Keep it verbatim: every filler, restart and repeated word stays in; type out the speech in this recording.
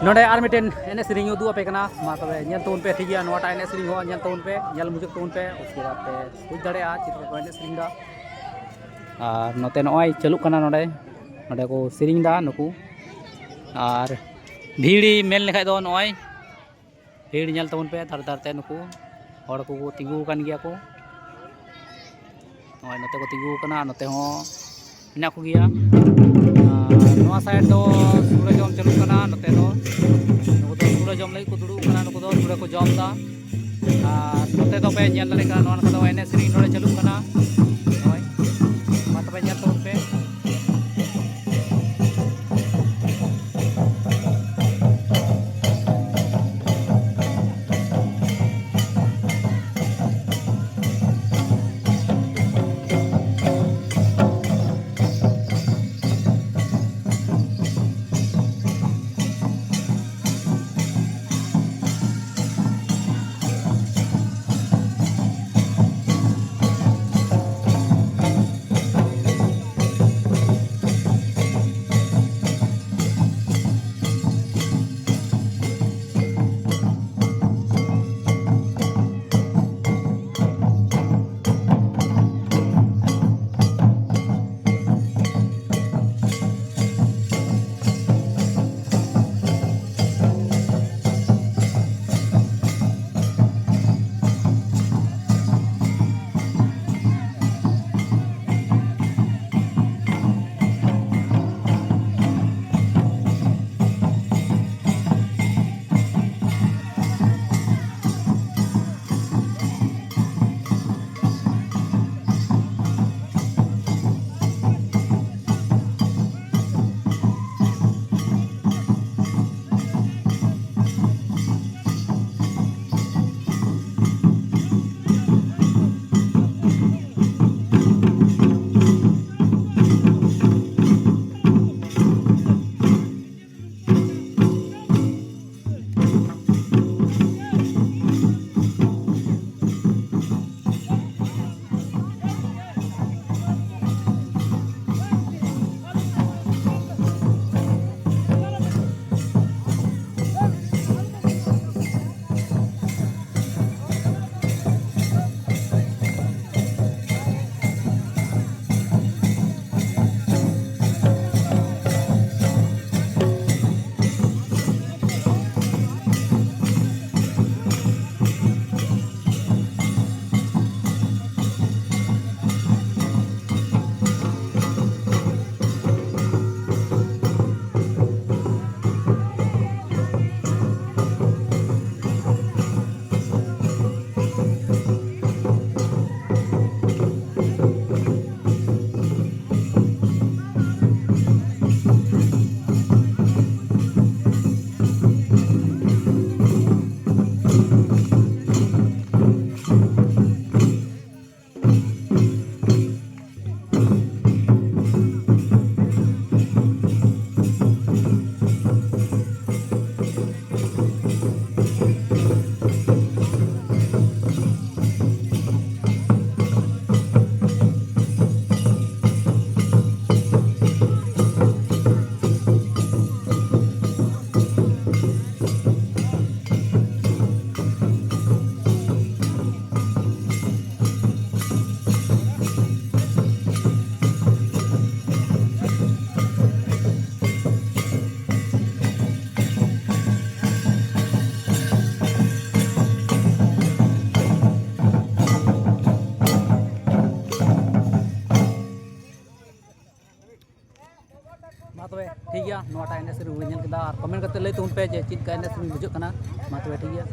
ᱱᱚᱰᱮ ᱟᱨ ᱢᱤᱫᱴᱮᱱ ᱮᱱᱮᱡ ᱥᱮᱨᱮᱧ ᱩᱫᱩᱜ ᱟᱯᱮ ᱠᱟᱱᱟ, ᱢᱟ ᱛᱚᱵᱮ ᱧᱮᱞ ᱛᱟᱵᱚᱱ ᱯᱮ, ᱴᱷᱤᱠ ᱜᱮᱭᱟ? ᱱᱚᱣᱟᱴᱟᱜ ᱮᱱᱮᱡ ᱥᱮᱨᱮᱧ ᱦᱚᱸ ᱧᱮᱞ ᱛᱟᱵᱚᱱ ᱯᱮ, ᱧᱮᱞ ᱢᱩᱪᱟᱹᱫ ᱛᱟᱵᱚᱱ ᱯᱮ, ᱩᱥᱠᱮ ᱵᱟᱫ ᱯᱮ ᱵᱩᱡᱽ ᱫᱟᱲᱮᱭᱟᱜᱼᱟ ᱪᱮᱫ ᱞᱮᱠᱟ ᱠᱚ ᱮᱱᱮᱡ ᱥᱮᱨᱮᱧ ᱫᱟ᱾ ᱟᱨ ᱱᱚᱛᱮ ᱱᱚᱜᱼᱚᱭ ᱪᱟᱹᱞᱩᱜ ᱠᱟᱱᱟ, ᱱᱚᱰᱮ ᱱᱚᱰᱮ ᱠᱚ ᱥᱮᱨᱮᱧ ᱫᱟ ᱱᱩᱠᱩ᱾ ᱟᱨ ᱵᱷᱤᱲ ᱢᱮᱱ ᱞᱮᱠᱷᱟᱡ ᱫᱚ ᱱᱚᱜᱼᱚᱭ ᱵᱷᱤᱲ ᱧᱮᱞ ᱛᱟᱵᱚᱱ ᱯᱮ, ᱫᱷᱟᱨᱮ ᱫᱷᱟᱨᱮ ᱛᱮ ᱱᱩᱠᱩ ᱦᱚᱲ ᱠᱚᱠᱚ ᱛᱤᱸᱜᱩ ᱟᱠᱟᱱ ᱜᱮᱭᱟ ᱠᱚ᱾ ᱱᱚᱜᱼᱚᱭ ᱱᱚᱛᱮ ᱠᱚ ᱛᱤᱸᱜᱩ ᱟᱠᱟᱱᱟ, ᱱᱚᱛᱮ ᱦᱚᱸ ᱢᱮᱱᱟᱜ ᱠᱚᱜᱮᱭᱟ᱾ ᱟᱨ ᱱᱚᱣᱟ ᱥᱟᱭᱤᱰ ᱫᱚ ᱥᱩᱲᱟᱹ ᱡᱚᱢ ᱪᱟᱹᱞᱩᱜ ᱠᱟᱱᱟ, ᱱᱚᱛᱮ ᱫᱚ ᱱᱩᱠᱩ ᱫᱚ ᱥᱩᱲᱟᱹ ᱡᱚᱢ ᱞᱟᱹᱜᱤᱫ ᱠᱚ ᱫᱩᱲᱩᱵ ᱠᱟᱱᱟ, ᱱᱩᱠᱩ ᱫᱚ ᱥᱩᱲᱟᱹ ᱠᱚ ᱡᱚᱢ ᱮᱫᱟ᱾ ᱟᱨ ᱱᱚᱛᱮ ᱫᱚᱯᱮ ᱧᱮᱞ ᱫᱟᱲᱮᱭᱟᱜ ᱠᱟᱱᱟ, ᱱᱚᱣᱟ ᱱᱟᱠᱷᱟ ᱫᱚ ᱮᱱᱮᱡ ᱥᱮᱨᱮᱧ ᱱᱚᱰᱮ ᱪᱟᱹᱞᱩᱜ ᱠᱟᱱᱟ᱾ ᱱᱚᱜᱼᱚᱭ, ᱢᱟ ᱛᱚᱵᱮ ᱧᱮᱞ ᱛᱟᱵᱚᱱ ᱯᱮ᱾ ᱛᱚᱵᱮ ᱴᱷᱤᱠ ᱜᱮᱭᱟ, ᱱᱚᱣᱟᱴᱟᱜ ᱮᱱᱮᱡ ᱥᱮᱨᱮᱧ ᱵᱚᱱ ᱧᱮᱞ ᱠᱮᱫᱟ, ᱟᱨ ᱠᱚᱢᱮᱱᱴ ᱠᱟᱛᱮ ᱞᱟᱹᱭ ᱛᱟᱵᱚᱱ ᱯᱮ ᱡᱮ ᱪᱮᱫ ᱞᱮᱠᱟ ᱮᱱᱮᱡ ᱥᱮᱨᱮᱧ ᱵᱩᱡᱷᱟᱹᱜ ᱠᱟᱱᱟ᱾ ᱢᱟ ᱛᱚᱵᱮ ᱴᱷᱤᱠ ᱜᱮᱭᱟ᱾